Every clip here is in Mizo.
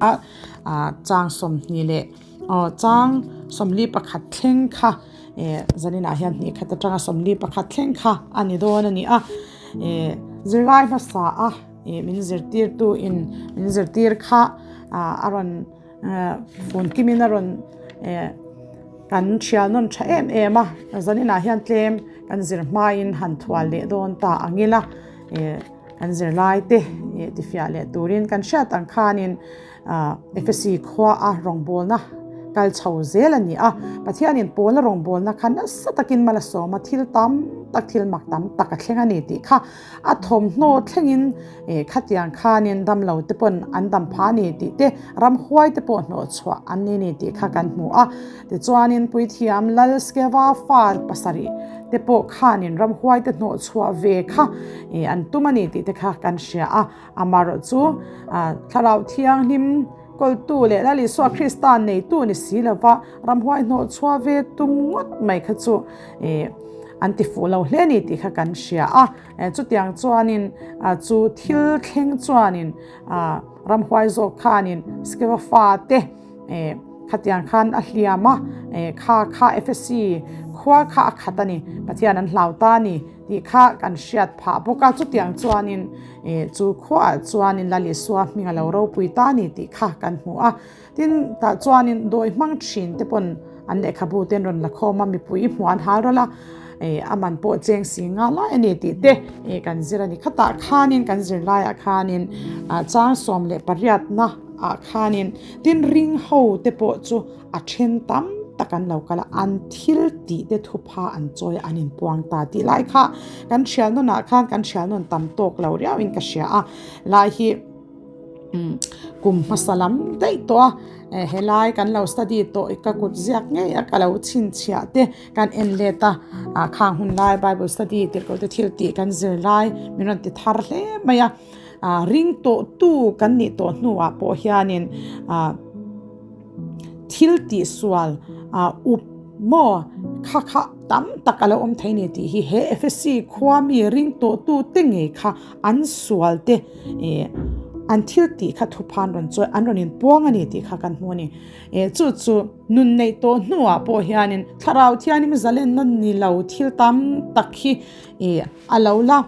A chang 20 leh aw chang 41 thleng kha eh zaninah hian hnih khat atanga 41 thleng kha a ni dawn a ni a. Eh zirlai hmasa a eh min zirtirtu in min zirtir kha ah a rawn eh fun kimin a rawn eh kan thial nawn tha em em a. Zaninah hian tlem kan zir hmain han thual leh dawn ta ang ila eh Kan zirlaite tifiah leh turin kan hriat ang khanin Efesi khua a rawngbawlna kal chho zel a ni a. Pathianin Paula rawngbawlna kha nasa takin mal a sawm a, thil tam tak, thil mak tam tak a thleng a ni tih kha a thawmhnaw thlengin khatiang khanin damlo te pawn an dam phah a ni tih te, ramhuai te pawh hnawhchhuah an ni a ni tih kha kan hmu a. Tichuanin Puithiam Lal Skeva fa pasarih te pawh khanin ramhuai te hnawhchhuah ve kha an tum a ni tih te kha kan hria a. Amaherawh chu Thlarau Thianghlim kawltu leh Lal Isua Krista neitu ni si lova ramhuai hnawhchhuah ve tum ngawt mai kha chu an ti fuh lo hle a ni tih kha kan hria a. Chutiang chuanin chu thil thleng chuanin ramhuai zawk khanin Skeva fa te Khatiang khan a hliam a, kha kha Efesi khua kha a khat a ni, Pathian an hlau ta a ni tih kha kan hriat phah bawk a. Chutiang chuanin chu khuaah chuanin Lal Isua hming a lo ropui ta a ni tih kha kan hmu a. Tin, tah chuanin dawi hmang thin te pawn an lehkhabu te an rawn la khawm a, mipui hmuh an hal ral a, a man pawh cheng si nga lai a ni tih te kan zir a ni. Khatah khanin kan zirlaiah khanin chang 18na ah khanin tin ring ho te pawh chu a then tam tak an lo kal a, an thil tih te thupha an chawi a, an inpuang ta tih lai kha kan thial nawn ah khan kan thial nawn tam tawk lo riau in ka hria a, lai hi umm kum hmasa lam daih tawh a, helai kan lo study tawh ka kut ziak ngei a ka lo chhinchhiah te kan en let a, ah khang hun lai bible study tirhkoh te thil tih kan zir lai min rawn ti thar hle mai a. Ring tawhtu kan nih tawh hnuah pawh hianin thil tihsual up maw kha kha tam tak a lo awm thei ni tih hi he Efesi khua mi ring tawhtu te ngei kha an sual te an thil tih kha thuphan rawn chawi an rawn inpuang a ni tih kha kan hmu a ni. Chu chu nun neih tawh hnuah pawh hianin thlarau thianghlim zalenna ni lo thil tam tak hi a lo la.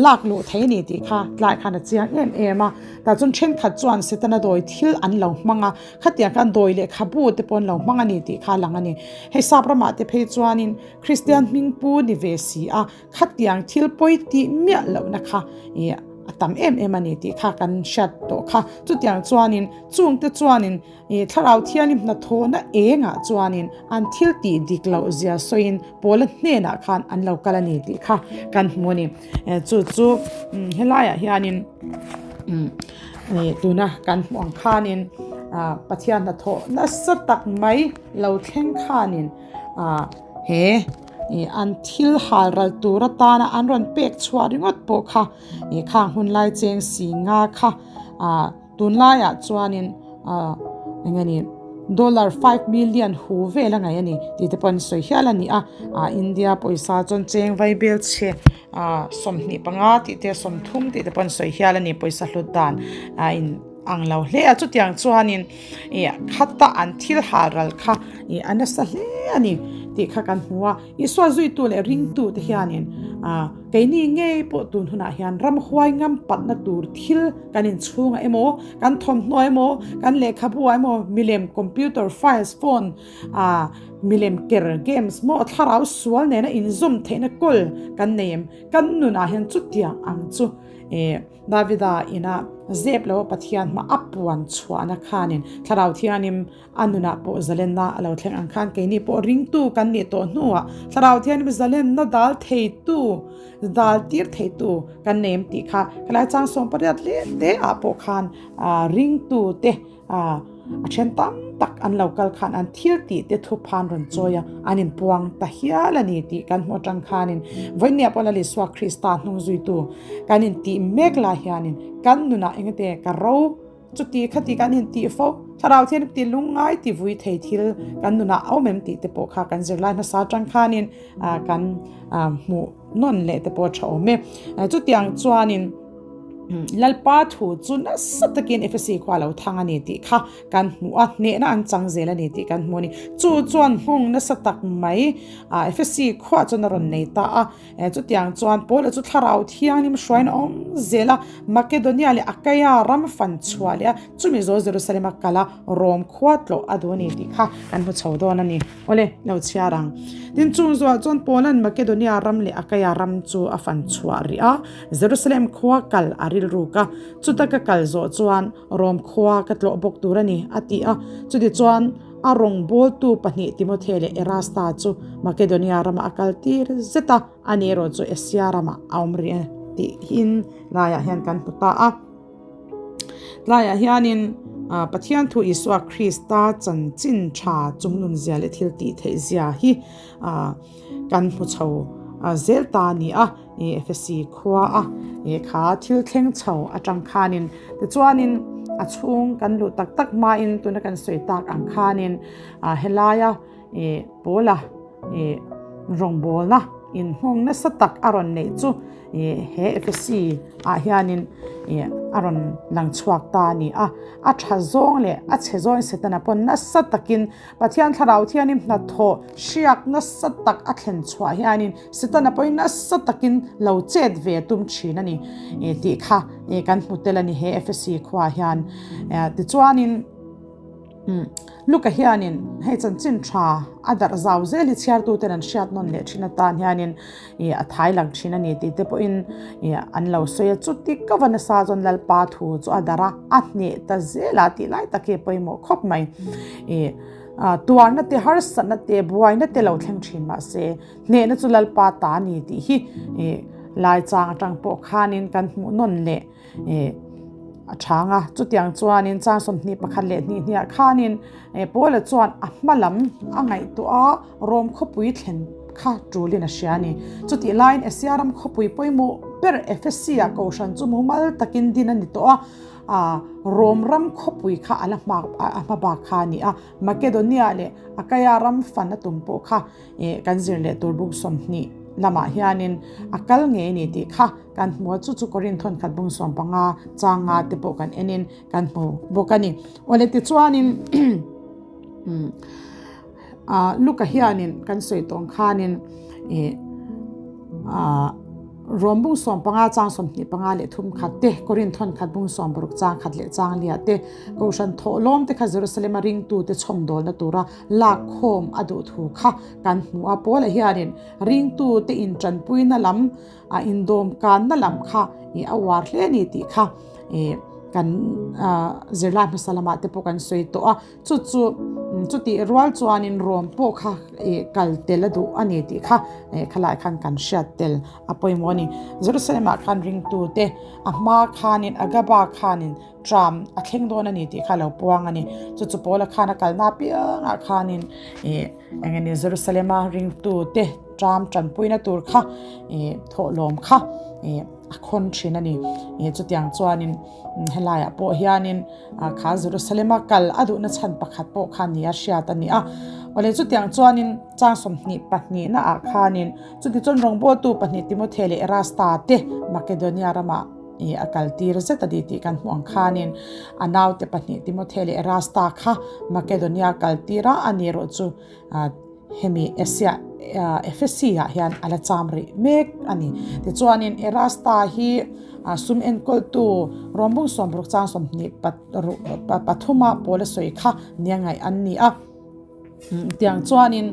Lak luh thei a ni tih kha tlai khan a chiang em em a, tah chuan thenkhat chuan Setana dawi thil an lo hmang a, khatiang khan dawi lehkhabu te pawh an lo hmang a ni tih kha a lang a ni. Hei sap ramah te phei chuanin Kristian hmingpu ni ve si a, khatiang thil pawi tih miah lohna kha ih a tam em em a ni tih kha kan hriat tawh kha. Chutiang chuanin chungte chuanin I Thlarau Thianghlim hnathawhna engah chuanin an thil tih dik loh zia sawiin Paula hnenah khan an lo kal a ni tih kha kan hmu a ni. Chu chu helaiah hianin tuna kan hmuh ang khanin Pathian hnathawh nasa tak mai lo thleng khanin he an thil hal ral tur atana an rawn pek chhuah ringawt pawh kha khang hunlai cheng si nga kha Tunlaiah chuanin ah eng nge ni dollar 5 million hu vel a ngaih a ni tih te pawh an sawi hial a ni a, ah India pawisa chuan cheng vai bel chhe ah 25 tih te 30 tih te pawh an sawi hial a ni pawisa hlut dan a in ang lo hle a chutiang chuanin ih khata an thil hal ral kha ih a nasa hle a ni tih kha kan hmu a. Isua zuitu leh ringtu te hianin keini ngei pawh tun hunah hian ramhuai ngam patna tur thil kan inchhungah emaw, kan thawmhnaw emaw, kan lehkhabu ah emaw, milem computer files, phone milem ker games maw thlarau sual nena inzawm theihna kawl kan nei em? Kan nunah hian chutiang ang chu Davida ina zep lo a Pathian hma a puan chhuahna khanin thlarau thianim A nunah pawh zalenna a lo thleng ang khan keini pawh ringtu kan nih tawh hnuah Thlarau Thianghlim zalenna dal theitu, dal tir theitu kan nei em tih kha helai chang 18 leh te ah pawh khan ringtu te a then tam tak an lo kal khan an thil tih te thuphan rawn chawi a, an inpuang ta hial a ni tih kan hmuh atang khanin vawinia pawh Lal Isua Krista hnung zuitu kan intih mek lai hianin kan nunah engete ka ro Chuti khati kan intih fo, Thlarau thian ti lungngai ti vui thei thil kan nunah a awm em tih te pawh kha kan zirlai hmasa atang khanin kan hmuh nawn leh te pawh a tha awm e. Chutiang chuanin. Lalpa thu chu nasa takin Efesi khua lo thang a ni tih kha kan hmu a, hnehna an chang zel a ni tih kan hmu a ni. Chu chuan nghawng nasa tak mai Efesi khuah chuan a rawn nei ta a. Chutiang chuan Paula chu thlarau thianghlim hruain a awm zel a, Makedonia leh Akaia ram fan chhuah leh a, chumi zawl Jerusalem-a kal a, Rom khua tlawh a duh a ni tih kha kan hmu chho dawn a ni. Awle, lo chhiar ang. Tin, chung zuah chuan Paula'n Makedonia ram leh Akaia ram chu a fan chhuah rih a, Jerusalem khua kal a rilruk a, chuta ka kal zawh chuan Rom khua ka tlawh bawk tur a ni, a ti a. Chutichuan, a rawngbawltu pahnih Timothe leh Erasta chu Makedonia ramah a kal tir zet a, ani erawh chu Asia ramah a awm rih a tihin laiah hian kan hmu ta a. Tlaiah hianin Pathian thu Isua Krista chanchin tha chungnunzia leh thil tih theihzia hi kan hmu chho zel ta a ni a, Efesi khua a kha thil thleng chho atang khanin tichuanin a chhung kan luh tak tak hmain tuna kan sawi tak ang khanin helaia Paula rawngbawlna inhmawng nasa tak a rawn neih chu he Efesi ah hianin a rawn lang chhuak ta a ni a. A tha zawng leh a chhe zawng Setana pawn nasa takin Pathian thlarau thianin hnathawh hriak nasa tak a thlen chhuah hianin Setana pawhin nasa takin lo chet ve tum thin a ni tih kha kan hmu tel a ni he Efesi khuaah hian. Tichuanin. Luka hianin hei chanchin tha a darh zau zel hi chhiartuten an hriat nawn leh thin atan hianin ih a thai lang thin a ni tih te pawhin ih an lo sawi a. Chuti ka va nasa chuan Lalpa thu chu a darh a, a hneh ta zel a tih lai tak hi a pawimawh khawp mai. Ih tuarna te harsatna te buaina te lo thleng thin mahse hnehna chu Lalpa ta a ni tih hi ih lai chang atang pawh khanin kan hmuh nawn leh. Ih a chhang a, chutiang chuanin chang 21 leh hnih hniah khanin Paula chuan a hma lam a ngaihtuah a, Rom khawpui thlen kha tulin a hria a ni. Chutih laiin Asia ram khawpui pawimawh ber Ephesia kohhran chu mumal takin din a ni tawh a, ah Rom ram khawpui kha a la hma a hma bak kha a ni a, Makedonia leh Akaia ram fan a tum pawh kha kan zir leh tur buk 20 lamah hianin a kal ngei a ni tih kha Kan hmu a, chu chu Korin thawnkhat bung 15 changa te pawh kan enin kan hmu bawk a ni. Awle tichuanin Luka hianin kan sawi tawng khanin Rom bung 15 chang 25 leh thum khat te, Korin thawnkhat bung 60 chang khat leh chang lia te, Kohhran thawhlawm te kha Jerusalem a ringtute chhawmdawlna tura lakkhawm a duh thu kha kan hmu a. Paula hianin ringtute intanpuina lam A indawm kanna lam kha ih a uar hle a ni tih kha ih kan zirlai hmasa lamah te pawh kan sawi tawh a, chu chu chutih rual chuanin rawm pawh kha ih kal tel a duh a ni tih kha ih khalai khan kan hriat tel a pawimawh a ni. Jerusalem ah khan ringtu te a hma khanin Agaba khanin tram a thleng dawn a ni tih kha a lo puang a ni. Chu chu Paula khan a kalna apiangah khanin ih eng nge ni Jerusalem a ringtu te Ṭam ṭanpuina tur kha ih thawhlawm kha ih a khawn ṭhin a ni. Ih chutiang chuanin helaiah pawh hianin kha Jerusalem-a kal a duhna chhan pakhat pawh kha ni a hriat a ni a. Awle chutiang chuanin chang 22 naah khanin chutichuan rawngbawltu pahnih Timothe leh Erasta te Makedonia ramah ih a kal tir zet a ni tih kan hmuh ang khanin a naute pahnih Timothe leh Erasta kha Makedonia kal tir a, ani erawh chu Hemi Asia Ephesi ah hian a la cham rih mek a ni. Tichuanin Erasta hi sum enkawltu Rawmbung 60 chang 23 a pawl a sawi kha nia ngaih an ni a. Tiang chuanin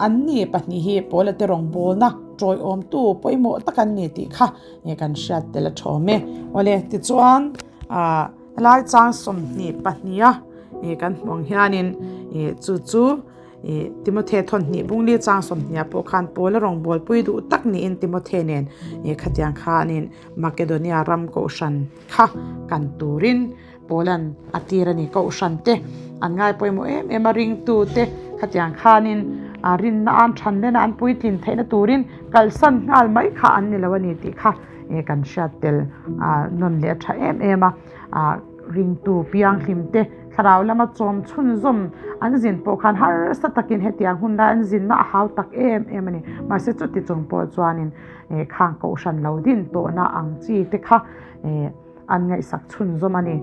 an ni pahnih hi Paula te rawngbawlna tawiawmtu pawimawh tak an ni tih kha kan hriat tel a thawm e. Awle tichuan helai chang 22 a Ih kan hmuh ang hianin ih chu chu ih Timothe thawnhnih bungli chang 20 ah pawh khan Paula rawngbâwl pui duh tak niin Timothe nen ih khatiang khanin Makedonia ram kohhran kha kan turin Paula'n a tir a ni. Kohhran te an ngai pawimawh em em a, ringtu te khatiang khanin a rinna an than lena an puitlin theihna turin kalsan nghal mai kha an ni lo a ni tih kha ih kan hriat tel nawn leh a tha em em a. Ringtu pianghlim te. Thlarau lama chawm chhunzawm an zin pawh khan harsa takin hetiang hun lai an zinna a hau tak em em a ni. Mahse chuti chung pawh chuanin khang kohhran lo din tawhna ang chi te kha an ngaihsak chhunzawm a ni.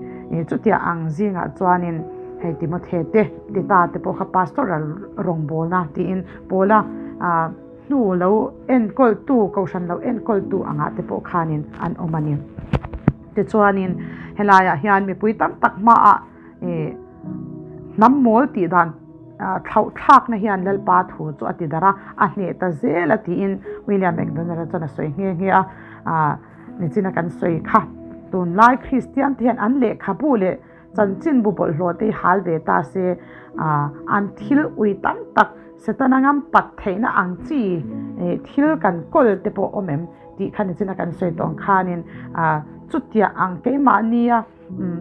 Chutia ang zingah chuanin hei Timothy te, Tita te pawh kha pastoral rawngbawlna tiin Paula hnu lo enkawltu, kohhran lo enkawltu angah te pawh khanin an awm a ni. Tichuanin helaiah hian mipui tam tak hmaah ih hnam mawl tih dan thlauh thlakna hian Lalpa thu chu a ti darh a, a hneh ta zel a tiin William McDonald-a chuan a sawi nghe nghe a. Ah nichina kan sawi kha tunlai Kristian te hian an lehkhabu leh chanchinbu bawlhhlawh te hi hal ve ta se ah an thil ui tam tak Setana ngam pat theihna ang chi ih thil kan kawl te pawh awm em tih kha nichina kan sawi tawh ang khanin ah chutiah ang keimahnia umm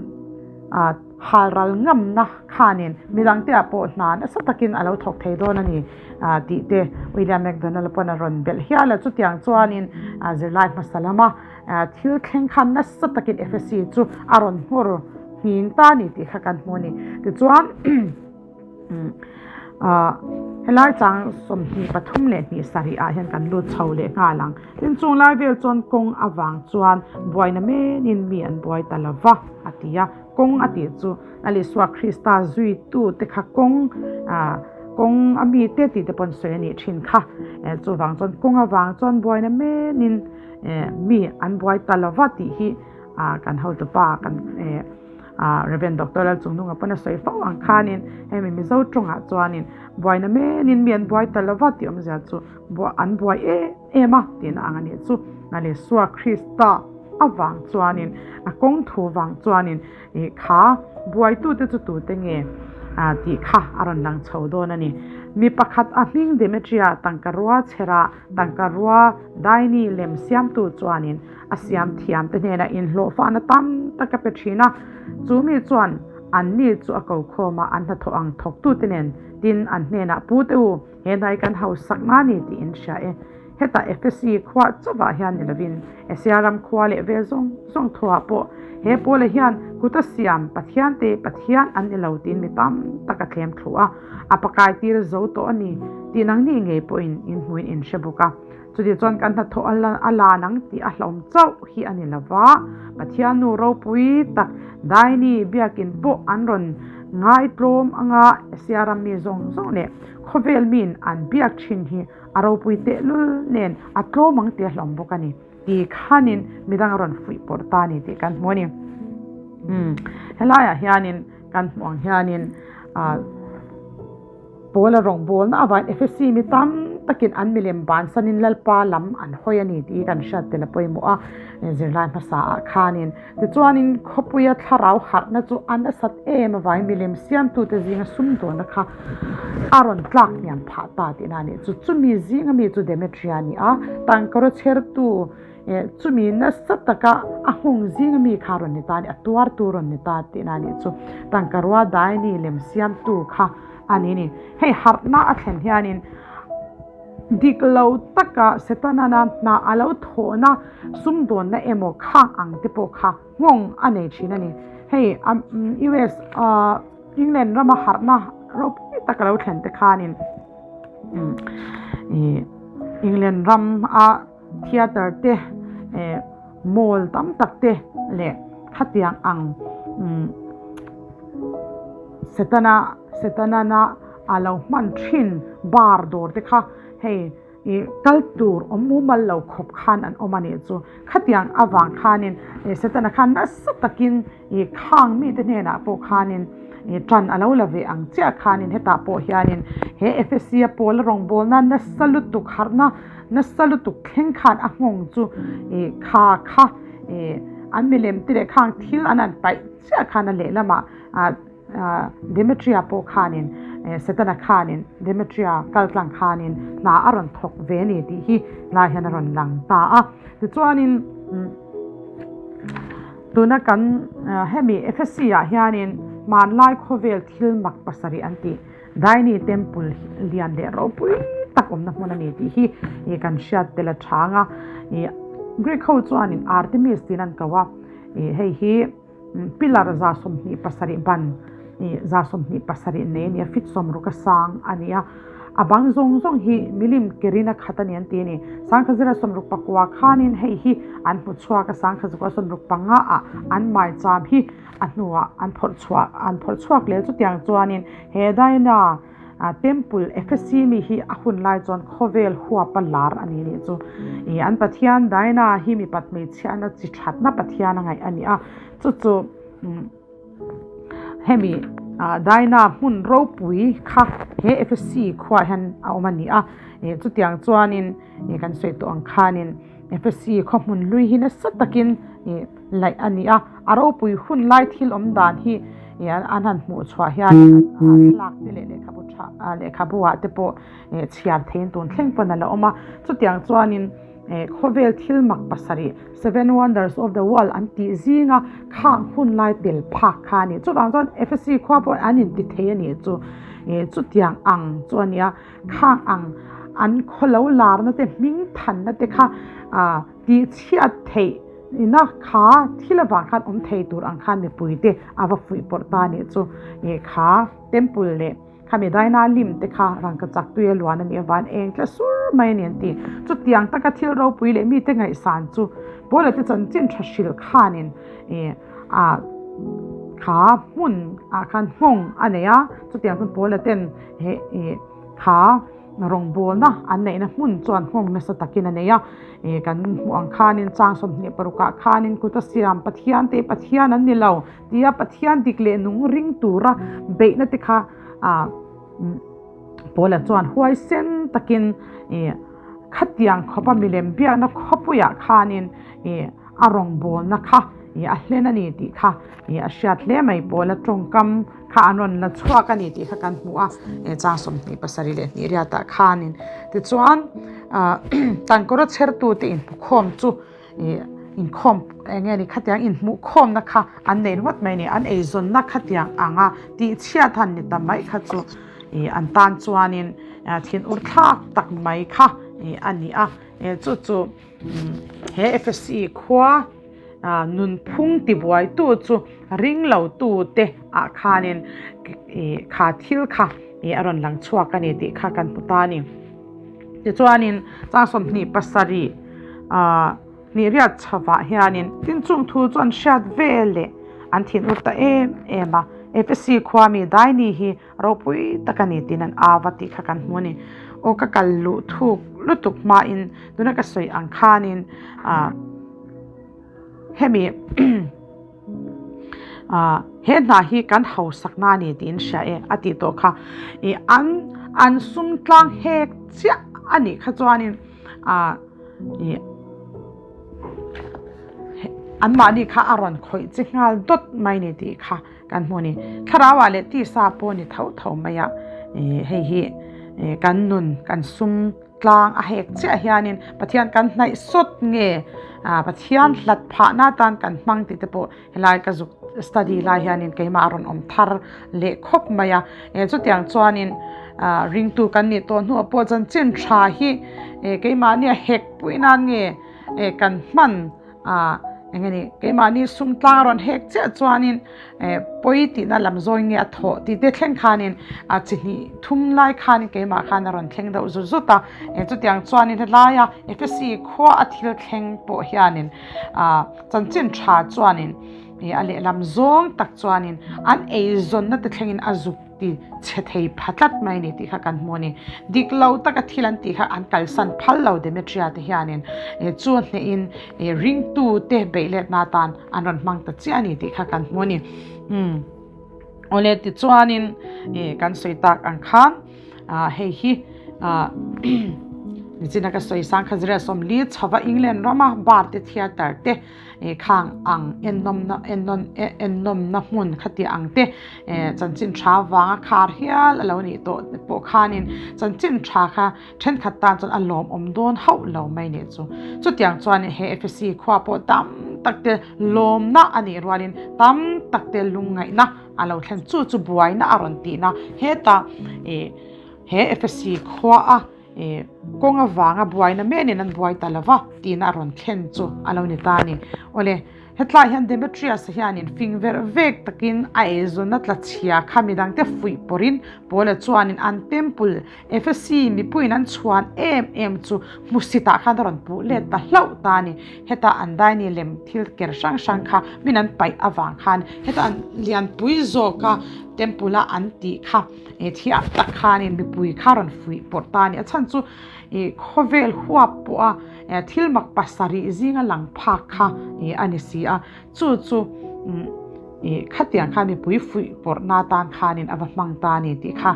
ah halral ngamna khanin midangte ah pawh hna nasa takin a lo thawk thei dawn a ni ah tih te William McDonald pawn a rawn belh hial a chutiang chuanin ah zirlai hmasa lama ah thil thleng khan nasa takin Efesi chu a rawn nghawr nghing ta a ni tih kha kan hmu a ni tichuan. Ahh helai chang 23 leh hnih sarih ah hian kan lut chho leh nghal ang. Tin chung lai vel chuan kawng avang chuan buaina menin mi an buai ta lo va a ti a. Kawng a tih chu Lal Isua Krista zuitu te kha kawng ahh kawng a mi te tih te pawh an sawi a nih thin kha. Chuvang chuan kawng avang chuan buaina menin mi an buai ta lo va tih hi ahh kan hotupa kan eh. Ah Rev. Doctor Lalchungnunga pawn a sawi fo ang khanin hemi Mizo tawngah chuanin buaina menin mi an buai ta lova tih awmzia chu an buai em em a tihna ang a nih chu. Na leh Isua Krista avang chuanin a kawng thu vang chuanin ih kha buaitute chu tute nge tih kha a rawn lang chho dawn a ni. Mi pakhat a hming Demetria tangka rua chhera tangka rua Daini lem siamtu chuanin A siam thiam te hnenah inhlawhfahna tam tak a pe thin a, chu mi chuan anni chu a ko khawm a, an hnathawh ang thawktute nen tin an hnenah Pu te u, he hnai kan hausak na ni tih in hria e. Hetah Efesi khua chauhah hian ni lovin Asia ram khua leh vel zawng zawng thuah pawh he Paula hian kut a siam Pathian te Pathian an ni lo tiin mi tam tak a thlem thlu a, a pakai tir zo tawh a ni tih nangni ngei pawhin in hmuin in hre bawk a. Chutih chuan kan hnathawh a lan ang tih a hlawm chauh hi a ni lo va, Pathian nu ropui tak Daini biakin pawh an rawn ngaitlawm anga Asia ram mi zawng zawng leh khawvel miin an biak thin hi a ropui tehlul nen a tlawm ang tih a hlawm bawk a ni ti khanin midang a rawn fuih pawrh ta a ni tih kan hmu a ni. Umm helaiah hianin kan hmuh ang hianin ah. Paula rawngbawlna avangin Efesi mi tam takin an milem bansanin Lalpa lam an hawi a ni tih hi kan hriat tel a pawimawh a, zirlai hmasaah khanin. Tichuanin khawpuia thlarau harhna chu a nasat em avangin milem siamtute zinga sumdawnna kha a rawn tlak hniam phah ta tihna a nih chu. Chumi zinga mi chu Demetria a ni a, tangkawra chhertu chumi nasa taka a nghawng zinga mi kha rawn ni ta a ni, a tuartu rawn ni ta tihna a nih chu. Tangkarua Daini lem siamtu kha. A ni ni. Hei harhna a thlen hianin dik lo taka Setana hna a lo thawhna sumdawnna emaw khang ang te pawh kha nghawng a nei thin a ni. Hei US England rama harhna ropui tak a lo thlen te khanin England ram a theatre te mall tam tak te leh khatiang ang Setana Setana na a lo hman thin bar dawr te kha hei ih kal tur awm mumal lo khawp khan an awm a nih chu. Khatiang avang khanin ih Setana khan nasa takin ih khang mite hnenah pawh khanin ih tan a lo la ve ang chiah khanin hetah pawh hianin he Efesia pawl rawngbawlna nasa lutuk harhna nasa lutuk thleng khan a nghawng chu ih kha kha ih an milem te leh khang thil an han paih Chiah khan a lehlamah Demetria pawh khanin Setana khanin Demetria kaltlang khanin hna a rawn thawk ve a ni tih hi tlai hian a rawn lang ta a. Tichuanin tuna kan hemi Efesi ah hianin hmanlai khawvel thil mak pasarih an tih Daini Temple lian leh ropui tak awmna hmun a ni tih hi kan hriat tel a chang a. Greek ho chuanin Artemis tiin an ko a. Ih hei hi pillar 27 ban 127 nei a ni a, feet 60 a sang a ni a. A bang zawng zawng hi milim kerin a khat a ni an ti a ni. Sangkhazira 69 khanin hei hi an hmu chhuak a, Sangkhazukua 65 ah an maicham hi a hnuah an phawrh chhuah an phawrh chhuak leh chutiang chuanin he Diana Temple Ephesi mi hi a hun lai chuan khawvel huapa lar a ni nih chu. Ih an Pathian Diana hi mipat hmeichhiahna chi thatna Pathian a ngaih a ni a, chu chu hemi Diana hmun ropui kha he Ephesi khuaah hian a awm a ni a, ih chutiang chuanin ih kan sawi tawh ang khanin Ephesi khaw hmun hlui hi nasa takin ih laih a ni a, a ropui hun lai thil awm dan hi ih an han hmuh chhuah hian thlalak te leh lehkhabu tha lehkhabu ah te pawh ih chhiar theiin tun thleng pawn a la awm a, chutiang chuanin ih khawvel thil mak pasarih seven wonders of the world an tih zinga khang hun lai tel phak kha a ni, chuvang chuan Ephesi khua pawh an inti thei a nih chu ih chutiang ang chu a ni a. Khang ang an khawlo larna te hming thanna te kha tih chhiat theih ina kha thil avang khan awm thei tur ang khan mipui te a va fuih pawrh ta nih chu ih kha temple leh khami Daina lim te kha rangkachak tui a luan a nih avang eng tla sur mai a ni an ti. Chutiang taka thil ropui leh mite ngaihsan chu Paula te chanchin tha hrilh khanin ih a kha hmun ah khan nghawng a nei a chutiang chuan Paula ten He ih kha rawngbawlna an neihna hmun chuan nghawng nasa takin a nei a, ih kan hmuh ang khanin chang 26 ah khanin kut a siam Pathian te Pathian an ni lo tia Pathian dik leh nung ring tura beihna te kha ah Paula chuan huaisen takin ih khatiang khawpa milem biakna khawpuiah khanin ih a rawngbawlna kha ih a hlen a ni tih kha ih a hriat hle mai Paula tawngkam kha an rawn la chhuak a ni tih kha kan hmu a, chang 27 leh hnih riatah khanin tichuan ah tangkawra chhertute inhmukhawm chu ih inkhawm eng nge ni khatiang inhmuhkhawmna kha an nei ringawt mai a ni an eizawnna khatiang anga tihchhiat han ni ta mai kha chu ih an tan chuanin thinur thlak tak mai kha ih a ni a, chu chu he Ephesi khua. Nunphung tibuaitu chu ring lotute ah khanin kha thil kha a rawn lang chhuak a ni tih kha kan hmu ta a ni. Tichuanin chang 27 hnih riat chhovah hianin tin chung thu chu an hriat vel leh an thin ur ta em em a. Ephesi khua mi Daini hi ropui tak a ni tiin an au a tih kha kan hmu a ni. Aw ka kal luh thuk lutuk hmain tuna ka sawi ang khanin ah hemi ah he hna hi kan hausak na a ni tiin hria e a tih tawh kha ih an an sum tlang hek chiah a nih kha chuanin ah ih anmahni kha a rawn khawih chi nghal dawt mai ni tih kha. Kan hmu a ni. Thlarauah leh tisa pawh ni tho tho mai a, hei hi kan nun, kan sum tlang a hek chiah hianin Pathian kan hnaih sawt nge Pathian hlat phahna atan kan hmang tih te pawh helai ka zuk study lai hianin keimah a rawn awm thar leh khawp mai a. Chutiang chuanin ringtu kan nih tawh hnuah pawh chanchin tha hi keimahni a hek pui nan nge kan hman Ah, eng nge ni, keimahni sum tlang a rawn hek chiah chuanin eh pawi tihna lam zawi nge a thawh tih te thleng khanin a chi hnih thum lai khanin keimah khan a rawn thleng deuh zut zut a. Eh chutiang chuanin helaia Ephesi khua a thil thleng pawh hianin ah chanchin tha chuanin eh a lehlam zawng tak chuanin an eizawnna te thlengin a zuk ti chhe thei pha tlat mai a ni tih kha kan hmu a ni. Dik lo taka thil an tih kha an kalsan phal lo Demetria te hianin chu hnehin ringtu te beih letna atan an rawn hmang ta chiah a ni tih kha kan hmu a ni. Umm awle tichuanin kan sawi tak ang khan hei hi nichina ka sawi sang kha zira 40 chhova England rama bar te theatre te Khang ang ennawmna ennawn ennawmna hmun khati ang te chanchin tha vanga khar hial a lo nih tawh te pawh khanin chanchin tha kha thenkhat tan chuan a lawmawm dawn hauh lo mai nih chu. Chutiang chuan he Ephesi khua pawh tam tak te lawmna a nih rualin tam tak te lungngaihna a lo thlen chu chu buaina a rawn tihna hetah he Ephesi khua a. Kawng avanga buaina menin an buai ta lo va tihna a rawn thlen chu a lo ni ta a ni. Awle, hetlai hian Demetrius-a hianin fing verh vek takin a eizawnna tla chhia kha midangte fuih pawrhin Paula chuanin an temple Ephesi mipuiin an chhuan em em chu hmusitah khan a rawn puh let ta hlauh ta a ni. Heta an daini lem thil ker hrang hrang kha min an paih avang khan heta an lianpui zawka temple-a an tih kha I thiam tak khanin mipui kha rawn fuih pawrh ta a ni. A chhan chu i khawvel huap pawha thil mak pasarih zinga lang phak kha a ni si a. Chu chu i khatiang khan mipui fuih pawrhna atan khanin a va hmang ta a ni tih kha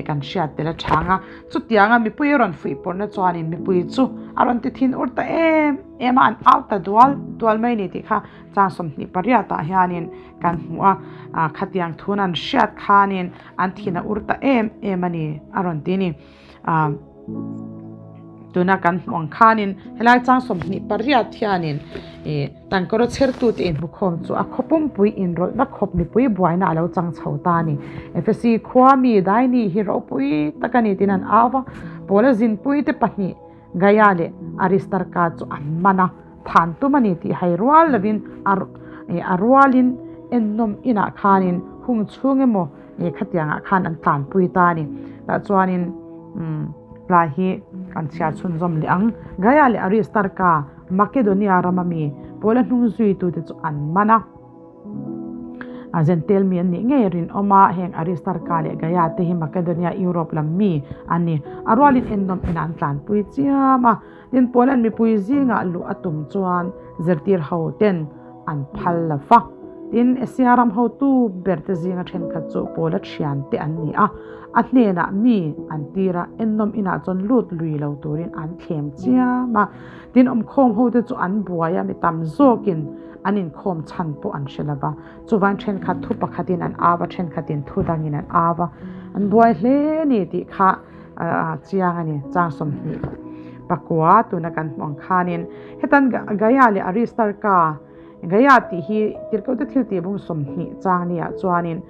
kan hriat tel a chang a. Chutianga mipui a rawn fuih pawrhna chuanin mipui chu a rawn ti thin ur ta em em a, an au ta dual dual mai a ni tih kha chang 28 ah hianin Kan hmuh a, ah khatiang thun an hriat khanin an thin a ur ta em em a ni a rawn ti a ni. Ah tuna kan hmuh ang khanin helai chang 28 hianin ih tangkawra chhertute inhmukhawm chu a khaw pumpui inrawlhna khawp mipui buaina a lo chang chho ta a ni. Efesi khua mi Daini hi ropui tak a ni tiin an au va, Paula zinpuite pahnih Gaia leh Aristarka chu an man a. Than tum a ni tih hai rual lovin a a rualin ennawm inah khanin hung chhung emaw khatiangah khan an tlanpui ta a ni. Tah chuanin umm tlai hi kan chhiar chhunzawm leh ang. Gaia leh Aristarka Makedonia rama mi Paula hnung zuitute chu an man a. A Zentel mi an nih ngei rinawm a, heng Aristarka leh Gaia te hi Makedonia Europe lam mi an ni. A rualin ennawm inah an tlanpui chiam a. Tin, Poland mipui zingah luh a tum chuan zirtir ho ten an phal lo va. Tin, Asia ram hotu ber te zinga thenkhat chu Paula thian te an ni a, a hnenah mi an tir a, ennawm inah chuan lut lui lo turin an thlem chiam a. Tin, awmkhawm ho te chu an buai a, mi tam zawkin an inkhawm chhan pawh an hre lo va. Chuvain thenkhat thu pakhatin an au a, thenkhatin thu dangin an au a, an buai hle ni tih kha a chiang a ni. Chang 29 tuna kan hmuh ang khanin hetan Gaia leh Aristarka Gaia tih hi Tirhkohte thil tih bung 20 chang nia chuanin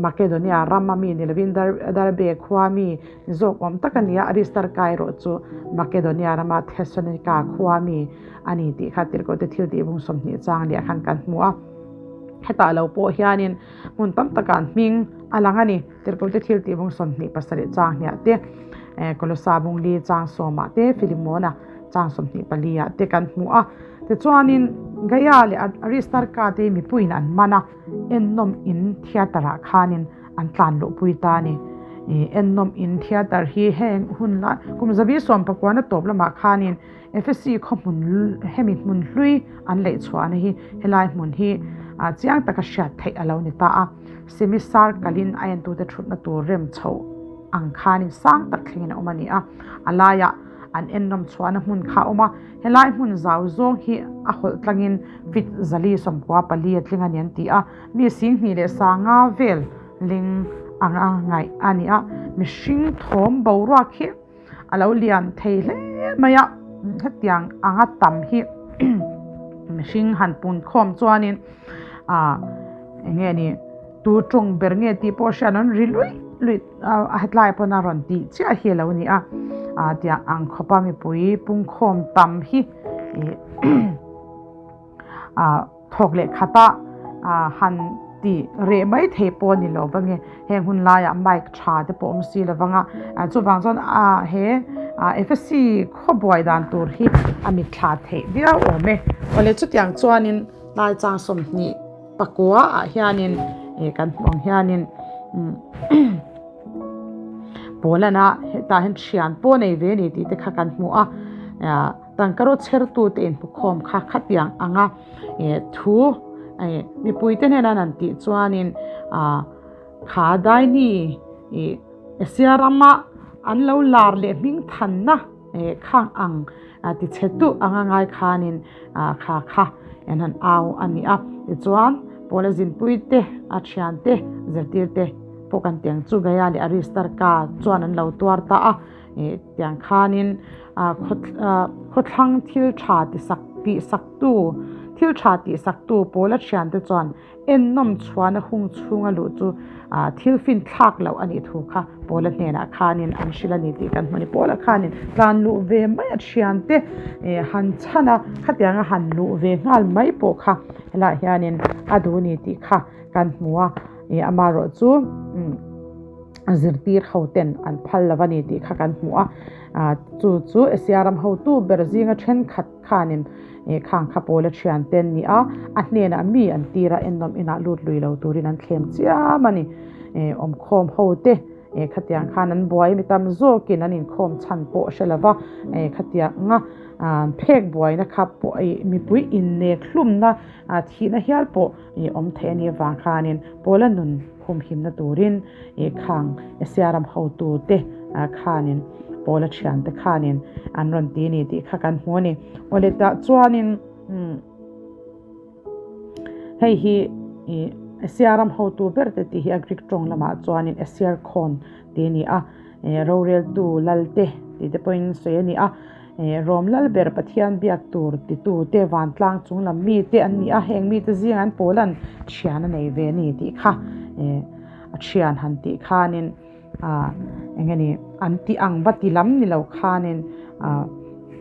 Makedonia rama mi ni lovin Derbe khua mi ni zawk awm tak a ni a, Aristarka erawh chu Makedonia rama Thessalonika khua mi a ni tih kha Tirhkohte thil tih bung 20 chang nia khan kan hmu a. Hetah lo pawh hianin hmun tam takah an hming a lang a ni. Tirhkohte thil tih bung 27 chang hniah te, Kolosa bung li chang sawmah te, Filimona chang 24 ah te kan hmu a. Tichuanin Gaia leh Aristarka te mipuiin an man a, ennawm in theatre ah khanin an tlan luhpui ta a ni. Ennawm in theatre hi heng hun lai kum zabi sawmpakuana tawp lamah khanin Efesi khaw hmun hemi hmun hlui an leih chhuahna hi helai hmun hi chiang taka hriat theih a lo ni ta a. Semi circle in a entute thutna tur rem chhoh ang khanin sang tak thlengin a awm a ni a. A laiah an ennawm chhuahna hmun kha a awm a, helai hmun zau zawng hi a hawlh tlangin feet 494 a tling a ni an ti a. Mi 2500 vel ling anga ngaih a ni a, mihring thawm boruak hi a lo lian thei hle mai a, hetiang anga tam hi mihring han pun khawm chuanin ah eng nge ni tu tawng ber nge tih pawh hriat an ri luih luih a hetlai pawn a rawn tih chiah hi a lo ni a, ah tiang ang khawpa mipui pungkhawm tam hi ih ah. Thawk leh khata han ti reh mai thei pawh a ni lo vang e. Heng hun laiah mic tha te pawh awm si lo vang a, chuvang chuan he FSC khaw buai dan tur hi a mitthla theih viau awm e. Awle chutiang chuanin tlai chang 29 ah hianin kan hmuh ang hianin Poland a hetah hian thian pawh nei ve a ni tih te kha kan hmu a. Tangkaraw chhertute inhmukhawm kha khatiang anga thu mipuite hnena an tih chuanin kha Daini Asia rama an lo lar leh hming thanna khang ang tichhetu anga ngai khanin kha kha an han au a ni a. Tichuan Paula zinpuite a thiante zirtirte pawh kan tiang chu Gaia leh Aristarka chuan an lo tuar ta a. Tiang khanin khawthlang thil tha ti sak tih saktu Thil tha tihsaktu Paula thiante chuan ennawm chhuahna hung chhunga luh chu thil fin thlak loh a nih thu kha Paula hnenah khanin an hrilh a ni tih kan hmu a ni. Paula khanin tlan luh ve mai a thiante han chhan a, khatianga han luh ve nghal mai pawh kha helaiah hianin a duh a ni tih kha kan hmu a, amaherawh chu zirtir ho ten an phal lo a ni tih kha kan hmu a, chu chu Asia ram hotu ber zinga thenkhat khanin khang kha Paula thian te an ni a, a hnenah mi an tir a, ennawm inah lut lui lo turin an thlem chiam a ni. Awmkhawm ho te khatiang khan an buai mi tam zawkin an inkhawm chhan pawh hre lo va, khatianga phek buaina kha pawh mipui innek hlumna thihna hial pawh awm thei a nih avang khanin Paula nun humhimna turin khang Asia ram hotute khanin Paula thiante khanin an rawn ti a ni tih kha kan hmu a ni. Awle tah chuanin hei hi Asia ram hotu ber te tih hi a Greek tawng lamah chuanin Asiarkhon tih a ni a, roreltu lalte tih te pawhin sawi a ni a. Rom lal ber Pathian biak tur titute vantlang chung lam mite an ni a, heng mite zingah an Paula'n thian a nei ve a ni tih kha a thian han tih khanin eng nge ni an tih ang va ti lam ni lo khanin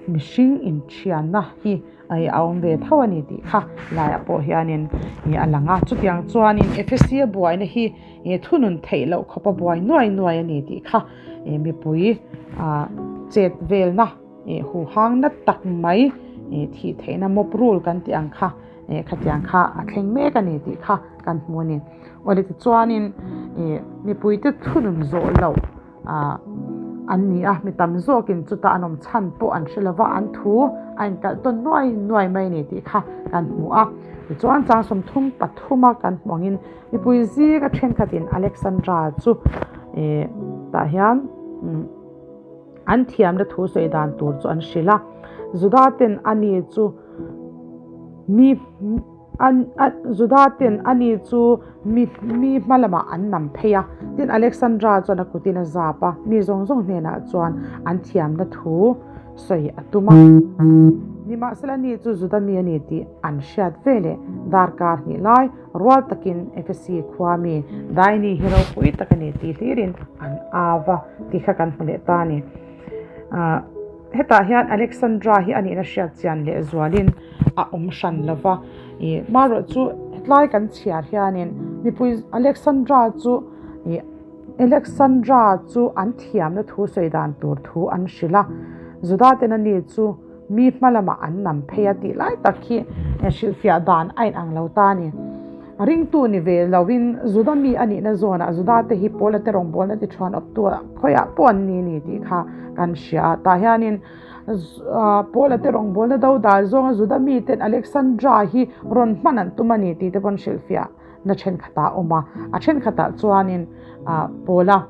mihring inthianna hi a awm ve tho a ni tih kha laiah pawh hianin a lang a. Chutiang chuanin Ephesia buaina hi thunun theih loh khawpa buai nuai nuai a ni tih kha mipui chet velna huhang na tak mai thih theihna mob rule kan tih ang kha khatiang kha a thleng mek a ni tih kha kan hmu a ni. Awle tichuanin mipuite thunun zawh loh an ni a, mi tam zawkin chuta an awm chhan pawh an hre lova, an thu a inkalh tawn nuai nuai mai a ni tih kha kan hmu a. Tichuan chang 33 a kan hmu angin mipui zinga thenkhatin Alexandra chu tah hian an thiamna thu sawi dan tur chu an hrilh a, Juda ten ani chu mi Juda ten ani chu mi mi hma lamah an nam phei a, tin Alexandra chuan a kutin a zap a, mi zawng zawng hnenah chuan an thiamna thu sawi a tum a. Nimahsela ni chu Juda mi a ni tih an hriat ve leh darkar hnih lai rual takin Efesi khua mi Daini hi ropui tak a ni tih hlirin an au va tih kha kan hmu leh ta a ni. Hetah hian Alexandra hi a nihna hriat chian leh zualin a awm hran lo va, ih marawh chu hetlai kan chhiar hianin mipui Alexandra chu ih Alexandra chu an thiamna thu sawi dan tur thu an hrilh a, Juda ten ani chu mi hma lamah an nam phei a tih lai tak hi hrilhfiah dan a inang lo ta a ni. Ringtu ni ve loin Juda mi a nihna zawnah Juda te hi Paula te rawngbawlna ti thuan awptu ah khawiah pawh an ni ni tih kha kan hria a. Tah hianin Paula te rawngbawlna do dal zawnga Juda mi ten Alexandra hi rawn hman an tum a ni tih te pawn hrilhfiah na thenkhatah a awm a. A thenkhatah chuanin Paula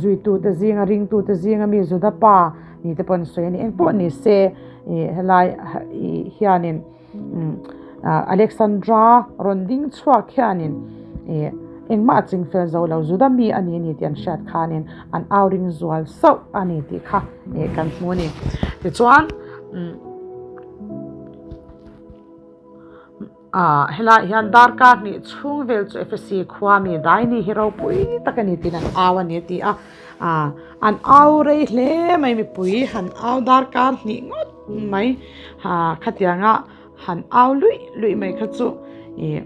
zuitute zinga ringtute zinga mi Juda pa ni te pawn sawi a ni. Engpawh ni se helai hianin. Alexandra rawn ding chhuak hianin ih engmah a ching fel zo lo Juda mi a ni a ni tih an hriat khanin an au ring zual sauh a ni tih kha ih kan hmu a ni. Tichuan ah helaiah hian darkar hnih chhung vel chu Efesi khua mi Daini hi ropui tak a ni tiin an au a ni a ti a, ah an au rei hle mai mipui han au darkar hnih ngawt. Mai ha khatianga han au luih luih mai kha chu ih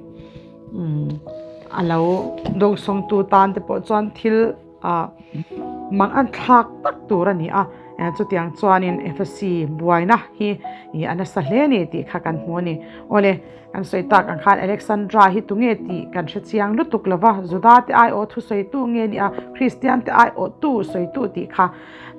umm a lo dawngsawngtu tan te pawh chuan thil ah mang an thlak tak tur a ni a chutiang chuanin Efesi buaina hi ih a nasa hle a ni tih kha kan hmu a ni. Awle kan sawi tak ang khan Alexandra hi tunge tih kan hre chiang lutuk lo va, Juda te aiawh thusawitu nge nia Kristian te aiawhtu sawitu tih kha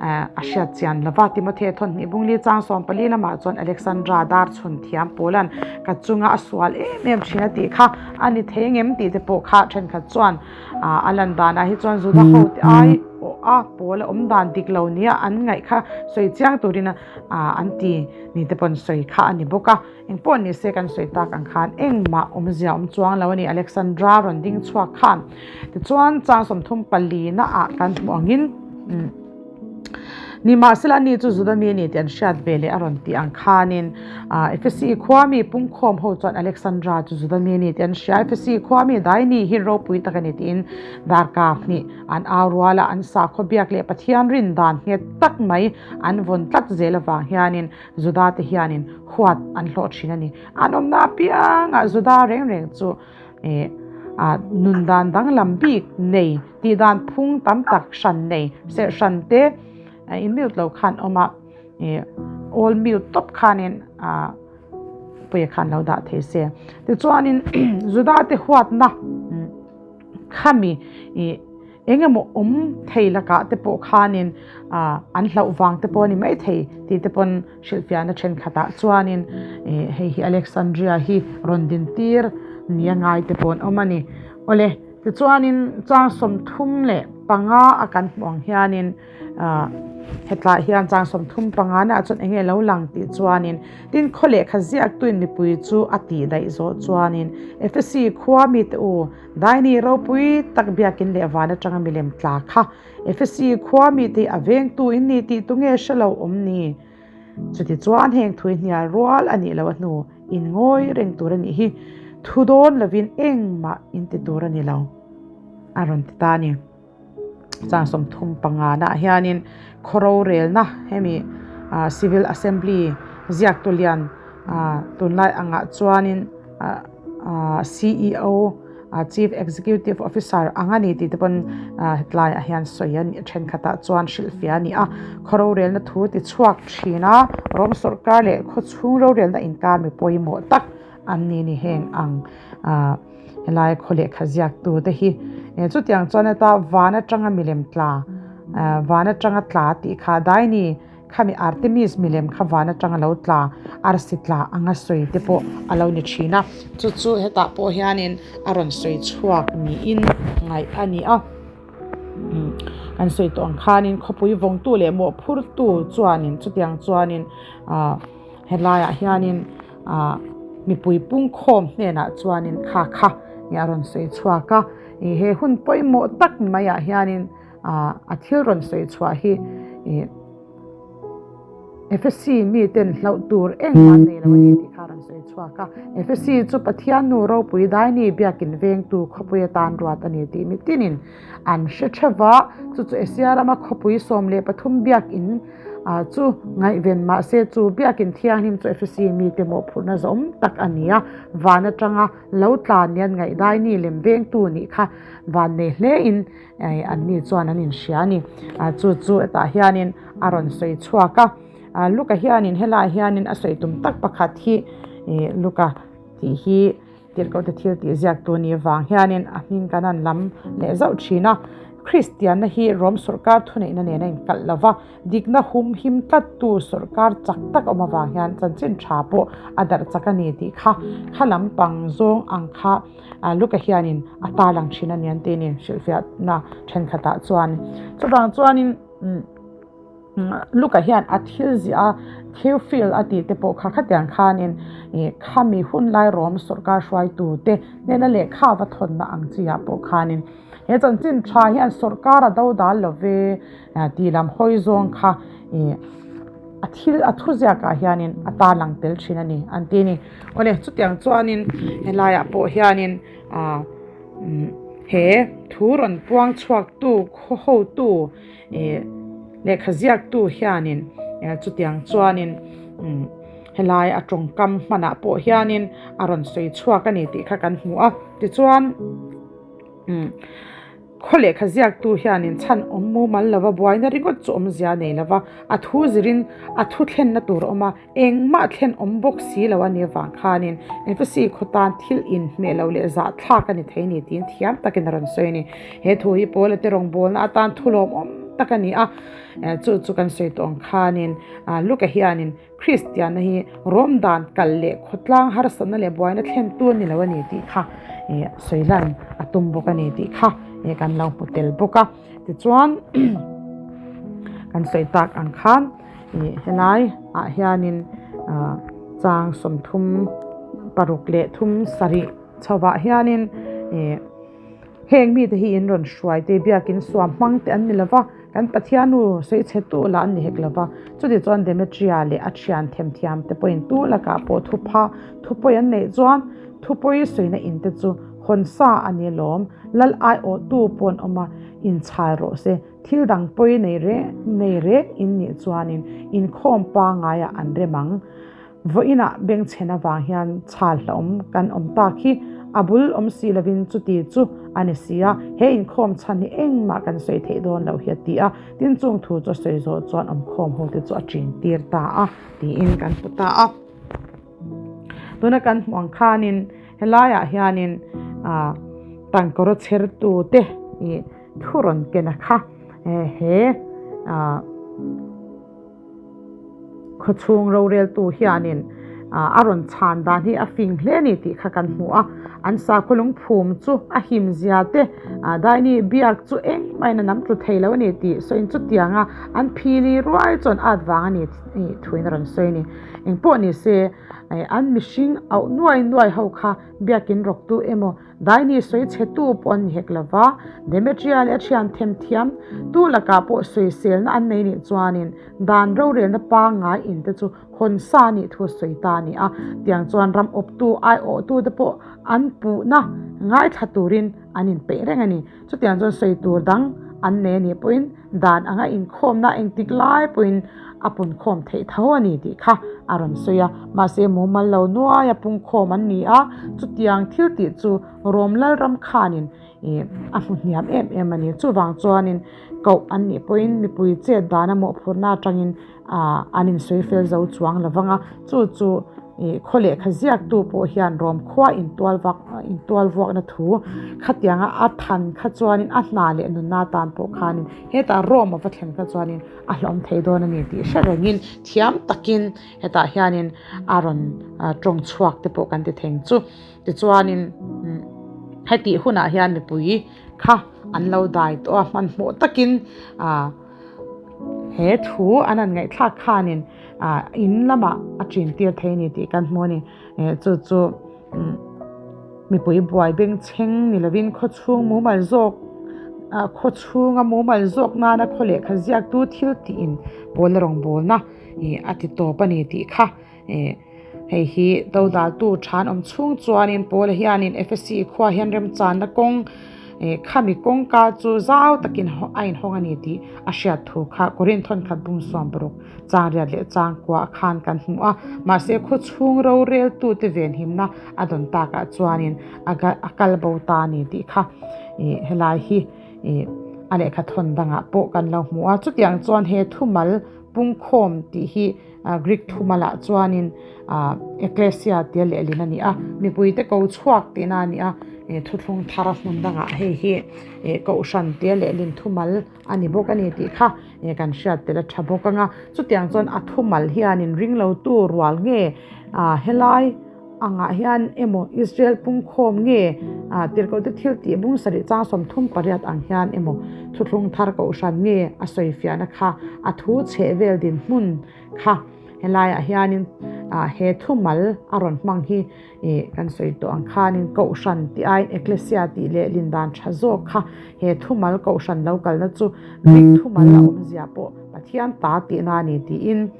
A hriat chian lova Timothea thawnhnih bungli chang 14 lamah chuan Alexandra dar chhun thiam Paula'n ka chunga a sual em em thin a tih kha a ni thei ngem tih te pawh kha thenkhat chuan a lan danah hi chuan Juda ho te ai awh a Paula awm dan dik lo nia an ngaih kha sawi chiang turin an ti ni te pawn sawi kha a ni bawk a. Engpawh ni se kan sawi tak ang khan engmah awmzia awm chuang lo a ni Alexandra rawn ding chhuak khan. Tichuan chang 34 naah kan hmuh angin. Nimahsela ani chu Juda mi a ni tih an hriat ve leh a rawn tih ang khanin Efesi khua mi pungkhawm ho chuan Alexandra chu Juda mi a ni tih an hria. Efesi khua mi Daini hi ropui tak a ni tiin darkar hnih an au rual a, an sakhaw biak leh Pathian rin dan nghet tak mai an vawn tlat zel avang hianin Juda te hianin huat an hlawh thin a ni. An awmna apiangah Juda reng reng chu a nun dan danglam bik nei tih dan phung tam tak hran nei serh hran te in mute lo khan awm a ih all mute tawp khanin ah puia khan lo dah thei se tichuanin Juda te huatna khami ih. Eng emaw awm thei lakah te pawh khanin an hlauh vang te pawh a ni maithei tih te pawn hrilhfiahna thenkhatah chuanin hei hi Alexandria hi rawn dintir nia ngai te pawh an awm a ni. Awle, tichuanin chang 35 a kan hmuh ang hianin Hetlai hian chang 35 naah chuan eng nge lo lang tih chuanin tin khaw lehkha ziaktuin mipui chu a tih daih zawh chuanin Efesi khua mite u Daini ropui tak biakin leh van atanga milem tla kha Efesi khua mite hi a vengtu in ni tih tunge hre lo awm ni? Chuti chuan heng thui hnial rual a nih loh a hnu in ngawi reng tur a nih hi thu dawn lovin engmah in ti tur a ni lo a rawn ti ta a ni. Chang 35 naah hianin khaw rorelna hemi civil assembly ziaktu lian tunlai angah chuanin ceo chief executive officer ang a ni tih te pawn hetlaiah hian sawi a ni thenkhatah chuan hrilhfiah a ni a khaw rorelna thu ti chhuak thin a ram sawrkar leh khaw chhung rorelna inkar mi pawimawh tak an ni ni heng ang. Helai khaw lehkha ziaktu te hi chutiang chuan heta van atanga milem tla van atanga tla tih kha Daini khami Artemis milem kha van atanga lo tla arsi tla anga sawi te pawh a lo ni thin a chu chu hetah pawh hianin a rawn sawi chhuak niin ngaih a ni a kan sawi tawh ang khanin khawpui vawngtu leh mawhphurtu chuanin chutiang chuanin ah Helaiah hianin ah mipui pungkhawm hnenah chuanin kha kha ih a rawn sawi chhuak a, ih he hun pawimawh tak maiah hianin ah a thil rawn sawi chhuah hi ih Efesi miten hlauh tur engmah nei lo a ni tih kha a rawn sawi chhuak a, Efesi chu Pathian nu ropui Daini biakin vengtu khawpui atan ruat a ni tih mitinin an hre theuh a, chu chu Asia rama khawpui 13 biakin ah chu ngaihven mahse chu biakin thianghlim chu Efesi mite mawhphurhna zawm tak a ni a, van atanga lo tlan ni an ngaihdai ni lem vengtu nih kha van nei hlein an ni chuan an inhria a ni. Chu chu hetah hianin a rawn sawi chhuak a, Luka hianin helaiah hianin a sawi tum tak pakhat hi Luka tih hi Tirhkohte thil tih ziaktu ni vang hianin a hming kan han lam leh zauh thin a. Kristianna hi Rom sawrkar thuneihna nen a inkalh lo va, dikna hum him tlattu sawrkar chak tak awm avang hian chanchin tha pawh a darh chak a ni tih kha kha lampang zawng ang kha Luka hianin a tarlang thin a ni an ti a ni hrilhfiahna thenkhatah chuan. Chuvang chuanin. Luka hian a thil ziah a, Theophil a tih te pawh kha khatiang khanin ih khami hun lai Rom sawrkar hruaitu te hnena lehkha va thawnna ang chi ah pawh khanin he chanchin tha hian sawrkar a do dal lo ve tih lam hawi zawng kha ih a thil a thu ziak ah hianin a tarlang tel thin a ni an ti a ni. Awle chutiang chuanin helaiah pawh hianin ah he thu rawn puang chhuaktu khaw hotu Ih lehkha ziaktu hianin chutiang chuanin helai a tawngkam hmanah pawh hianin a rawn sawi chhuak a ni tih kha kan hmu a. Tichuan khaw lehkha ziaktu hianin chhan awm mumal lova buaina ringawt chu awmzia nei lova a thu zirin a thu thlenna tur a awm a. Engmah thlen awm bawk si lo a nih avang khanin Efesi khaw tan thil inhmeh lo leh zahthlak a ni thei ni tiin thiam takin a rawn sawi a ni. He thu hi Paula te rawngbawlna atan thu lawmawm tak a ni a, chu chu kan sawi tawh ang khanin Luka hianin Kristianna hi rawm dan kal leh khawtlang harsatna leh buaina thlentu a ni lo a ni tih kha sawi lan a tum bawk a ni tih kha kan lo hmu tel bawk a. Tichuan kan sawi tak ang khan ih helai ah hianin ah chang 36 sarih chhovah hianin ih heng mite hi in rawn hruai te biakin suam hmang te an ni lova. Kan Pathiannu sawichhetu lah an ni hek lo va. Chutichuan Demetria leh a thian themthiamte pawhin tu lakah pawh thupha thupawi an neih chuan thupawi sawina in te chu hawn sa a ni alawm. Lal aiawhtu pawh an awm a, inchhal rawh se. Thil dang pawi nei nei reng in nih chuanin inkhawm pangaiah an rem ang. Vawiinah bengchhen avang hian chhal hlauhawm kan awm tak hi a bul awm si lovin chuti chu a ni si a, he inkhawm chhan hi engmah kan sawi theih dawn loh hi a ti a, tin chung thu chu a sawi zawh chuan awmkhawm ho te chu a ṭin tir ta a tiin kan hmu ta a. Tuna kan hmuh ang khanin helaiah hianin ah tangkawra chhertu te ih thu rawn ken a kha he ah. Khawchhung roreltu hianin a rawn chhan dan hi a fing hle a ni tih kha kan hmu a, an sakhaw lungphum chu a him zia te, Daini biak chu engmahin a nam tlu thei lo a ni tih sawiin chutianga an phili ruai chuan at vang a ni tih thuin a rawn sawi a ni. Engpawh ni se, an mihring auh nuai nuai ho kha biakin rawktu emaw, Daini sawi chhetu pawh an ni hek lo va, Demetria leh a thian themthiam tu lakah pawh sawiselna an nei nih chuanin dan rorelna pangngai in te chu hawn sa nih thu a sawi ta a ni a. Tiang chuan ram awptu aiawhtu te pawh an puhna ngaithla turin an inpeih reng a ni. Chutiang chuan sawi tur dang an nei a nih pawhin dan anga inkhawmna engtik lai pawhin a punkhawm theih tho a ni tih kha a rawn sawi a. Mahse mumal lo nuaia pungkhawm an ni a, chutiang thil tih chu Rom Lalram khanin ih a hmu hniam em em a ni. Chuvang chuanin koh an nih pawhin mipui chet dana mawhphurhna atangin ah an insawi fel zo chuang lo vang a, chu chu ih khaw lehkha ziaktu pawh hian Rom khua intual vak intual vuakna thu khatianga a than kha chuanin a hna leh nunna atan pawh khanin hetah Rome a va thlen kha chuanin a hlawm thei dawn a ni tih hre rengin thiam takin hetah hianin a rawn tawng chhuak te pawh kan ti theng chu. Tichuanin hetih hunah hian mipui kha an lo dai tawh a, hmanhmawh takin ah He thu an han ngaihthlak khanin ah in lamah a chin tir thei a ni tih kan hmu a ni. Eh chu chu mipui buai bengchheng ni lovin khawchhung mumal zawk ah khawchhunga mumal zawk nana khaw lehkha ziaktu thil tiin pawl rawngbawlna ih a ti tawp a ni tih kha eh hei hi dodaltu than awm chhung chuanin Paula hianin Efesi khua hian remchanna kawng eh khami kawngka chu zau takin a inhawng a ni tih a hriat thu kha Korinth thawnkhat bung 60 chang riat leh chang kuah khan kan hmu a, mahse khawchhung roreltute venhimna a dawn takah chuanin a a kal bo ta a ni tih kha ih helai hi ih a lehkha thawn dangah pawh kan lo hmu a, chutiang chuan he thumal pungkhawm tih hi. Greek thumalah chuanin Ekklesia tia lehlin a ni a, mipuite ko chhuak tihna a ni a, thuthlung thar a hmun dangah hei hi kohhran tia lehlin thumal a ni bawk a ni tih kha kan hriat tel a tha bawk ang a. Chutiang chuan a thumal hianin ringlotu rual nge helai angah hian emaw Israel pungkhawm nge tirhkohte thil tih bung sarih chang 38 ang hian emaw thuthlung thar kohhran nge a sawifiahna kha a thu chheh vel dinhmun kha helaiah hianin he thumal a rawn hmang hi ih kan sawi tawh ang khanin kohhran tih aiin Ekklesia tih leh lindan tha zawk kha he thumal kohhran lo kalna chu Greek thumal a awmzia pawh Pathian ta tihna a ni tiin.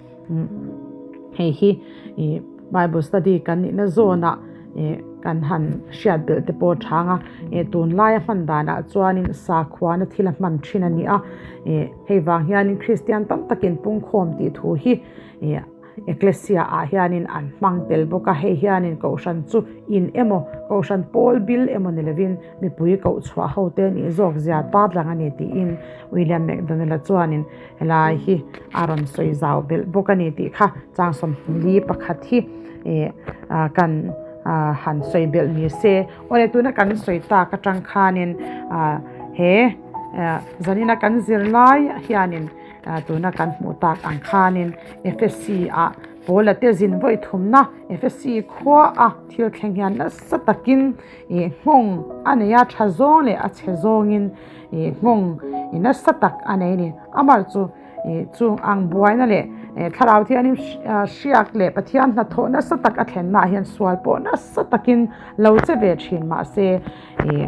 Hei hi ih Bible study kan nihna zawnah ih kan han hriat belh te pawh a chang a, ih tunlaia hman danah chuanin sakhuana thil a hman thin a ni a, ih hei vang hianin Kristian tam takin pungkhawm tih thu hi ih Ekklesia ah hianin an hmang tel bawk a, hei hianin kohhran chu in emaw kohhran pawl bil emaw ni lovin mipui kohchhuah ho te nih zawk zia tarlang a ni tiin William McDonald-a chuanin Helai hi a rawn sawi zau belh bawk a ni tih kha chang 41 hi ih kan han sawi belh ni se. Awle tuna kan sawi tak atang khanin he zanina kan zirlai hianin tuna kan hmuh tak ang khanin Efesi ah Paula te zin vawi thumna Efesi khua a thil thleng hian nasa takin ih nghawng a nei a, tha zawng leh a chhe zawngin ih nghawng ih nasa tak a nei a ni. Amah chu ih chung ang buaina leh thlarau thianghlim hriak leh Pathian hnathawh nasa tak a thlennaah hian sual pawh nasa takin lo che ve thin mahse ih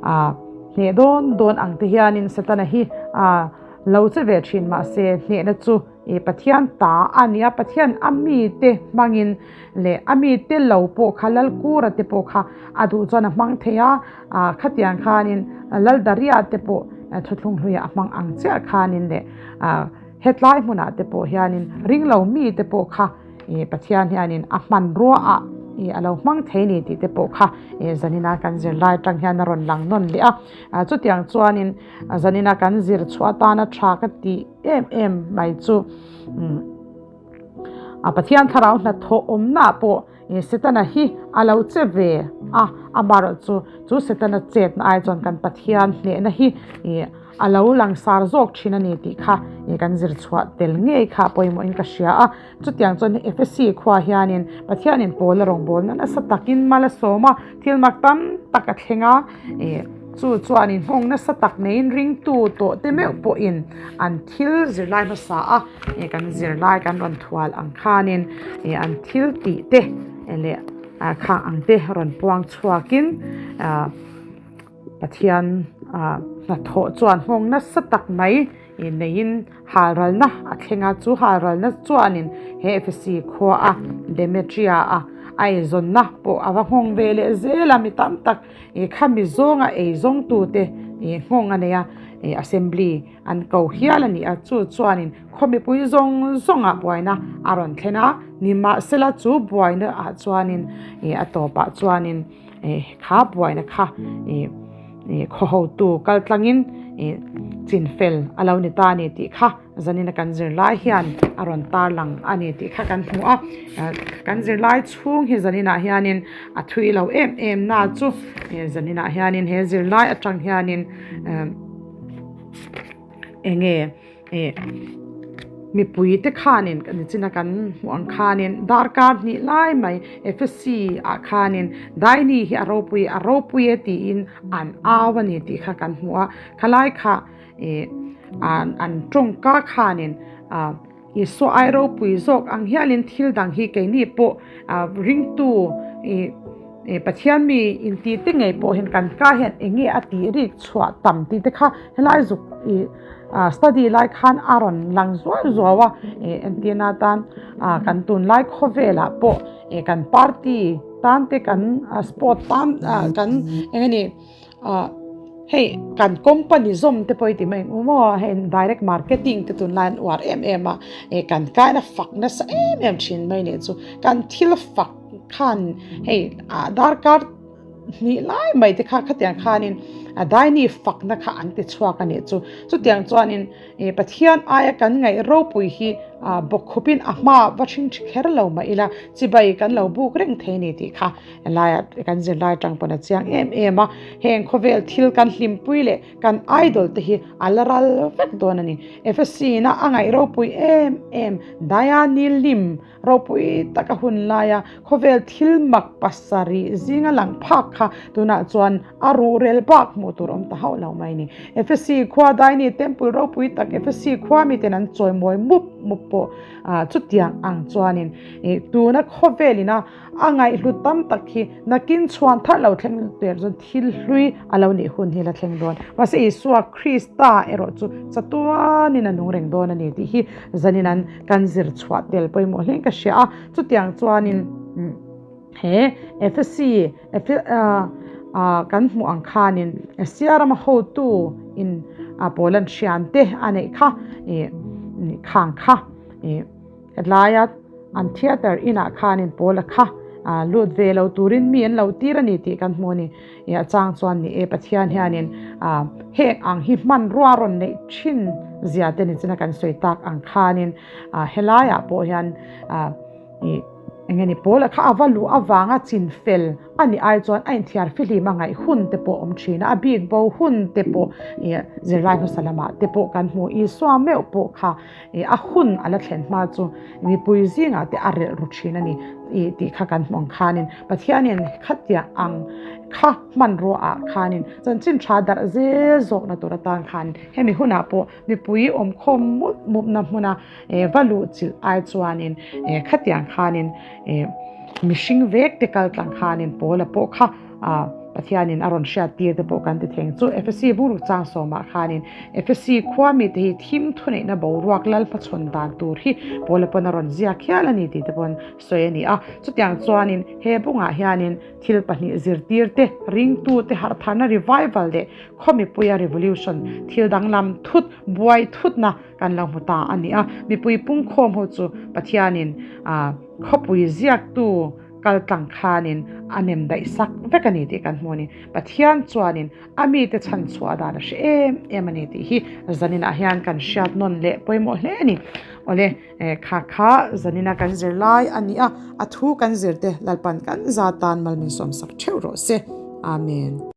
ah hneh dawn dawn ang te hianin Setana hi ah. lo che ve thin mahse hnehna chu Pathian ta a ni a, Pathian a mite hmangin leh a mite lo pawh kha Lalkura te pawh kha a duh chuan a hmang thei a, khatiang khanin Laldaria te pawh thuthlung hluiah a hmang ang chiah khanin leh hetlai hmunah te pawh hianin ringlo mite pawh kha Pathian hianin a hmanrua ah a lo hmang thei ni tih te pawh kha zanina kan zirlai atang hian a rawn lang nawn leh a. Chutiang chuanin zanina kan zir chhuah atana tha ka tih em em mai chu a Pathian thlarau hnathawh awmna pawh Setana hi a lo che ve a, amaherawh chu chu Setana chetna ai chuan kan Pathian hnehna hi a lo langsar zawk thin a ni tih kha kan zir chhuah tel ngei kha pawimawhin ka hria a. Chutiang chuan Ephesi khua hianin Pathianin pawl a rawngbawlna nasa takin mal a sawm a, thil mak tam tak a thleng a, chu chuanin nghawng nasa tak neiin ringtu tawh te meuh pawhin an thil zirlai hmasa a, kan zirlai kan rawn thual ang khanin an thil tih te leh khang ang te rawn puang chhuakin Pathian hnathawh chuan nghawng nasa tak mai neiin halralna a thleng a, chu halralna chuanin he Ephesi khua a Demetria a a eizawnna pawh a va nghawng ve leh zel a, mi tam tak khami zawnga eizawngtute nghawng a nei a, assembly an ko hial a ni a, chu chuanin khaw mipui zawng zawngah buaina a rawn thlen a, nimahsela chu buaina ah chuanin a tawpah chuanin. Kha buaina kha khaw hotu kal tlangin chinfel a lo ni ta a ni tih kha zanina kan zirlai hian a rawn tarlang a ni tih kha kan hmu a. Kan zirlai chhung hi zaninah hianin a thui lo em em na chu zaninah hianin he zirlai atang hianin eng nge Ih mipui te khanin nichina kan hmuh ang khanin darkar hnih lai mai Ephesi ah khanin Daini hi a ropui a ropui e tiin an au a ni tih kha kan hmu a khalai kha ih an an tawngka khanin ah Isua ai ropui zawk ang hialin thil dang hi keini pawh ah ringtu ih Pathian mi intih te ngei pawh hian kan ka hian eng nge a tih rik chhuah tam tih te kha helai zuk ih study lai khan a rawn lang zuau zuau a entirna atan kan tunlai khawvelah pawh kan party tan te kan sport tan kan eng nge ni hei kan company zawm te pawh i ti mai ang u maw hei direct marketing te tunlai an uar em em a kan kaina fak nasa em em thin mai nih chu kan thil fak khan hei ah darkar hnih lai mai te kha khatiang khanin a daini fakna kha an ti chhuak a nih chu chutiang chuanin ih Pathian aia kan ngaih ropui hi ah bawk khupin a hma va hring thi kher lo mah ila chibai kan lo buk reng thei a ni tih kha helaia kan zirlai atang pawn a chiang em em a heng khawvel thil kan hlimpui leh kan idol te hi a la ral vek dawn a ni Ephesi na a ngaih ropui em em Dayani lim Ropui taka hun laia khawvel thil mak pasarih zinga lang phak kha tunah chuan a ruhrel bak hmuh tur awm ta hauh lo mai ni. Ephesi khua Daini Temple ropui tak Ephesi khua miten an chawimawi mup mup pawh chutiang ang chuanin tuna khawvel ina a ngaihhlut tam tak hi nakin chhuan thar lo thleng tur chuan thil hlui a lo nih hun hi la thleng dawn. Mahse Isua Krista erawh chu chatuanin a nung reng dawn a ni tih hi zanin an Kan zir chhuah tel pawimawh hle ka hria a, chutiang chuanin he Ephesi kan hmuh ang khanin Asia rama hotu in Paula'n thiante a neih kha khang kha helaia an theatre inah khanin Paula kha lut ve lo turin mi an lo tir a ni tih kan hmu a ni. A chang chuan ni e Pathian hianin heng ang hi hmanrua rawn neih thin zia te ni china kan sawi tak ang khanin helaiah pawh hian ih eng nge ni Paula kha a va luh avanga chin fel a nih ai chuan a inthiar fihlim a ngaih hun te pawh awm thin a, a bik bo hun te pawh ih zirlai hmasa lamah te pawh kan hmu Isua meuh pawh kha ih a hun a la thlen hma chu mipui zingah te a relh ru thin a ni ih tih kha kan hmuh ang khanin Pathianin khatiang ang kha hmanrua ah khanin chanchin tha darh zel zawkna tur atan khan hemi hunah pawh mipui awmkhawm mup mupna hmuna eh va luh chilh ai chuanin eh khatiang khanin eh mihring vek te kal tlang khanin Paula pawh kha ah. Pathianin a rawn hriat tir te pawh kan ti theng chu Ephesi bung ruk chang sawmah khanin Ephesi khua mite hi thim thuneihna boruak lal hmachhawn dan tur hi Paula pawn a rawn ziak hial a ni tih te pawn sawi a ni a. Chutiang chuanin he bungah hianin thil pahnih zirtir te, ringtu te harhtharna revival leh khaw mipuia revolution thil danglam thut buai thutna kan lo hmu ta a ni a. Mipui pungkhawm ho chu Pathianin khawpui ziaktu kal tlang khanin a nem daih sak vek a ni tih kan hmu a ni. Pathian chuanin a mite chhan chhuah dan a hre em em a ni tih hi zaninah hian kan hriat nawn leh pawimawh hle a ni. Awle, kha kha zanina kan zir lai a ni a, a thu kan zir te Lalpan kan za tan mal min sawmsak theuh rawh se. Amen.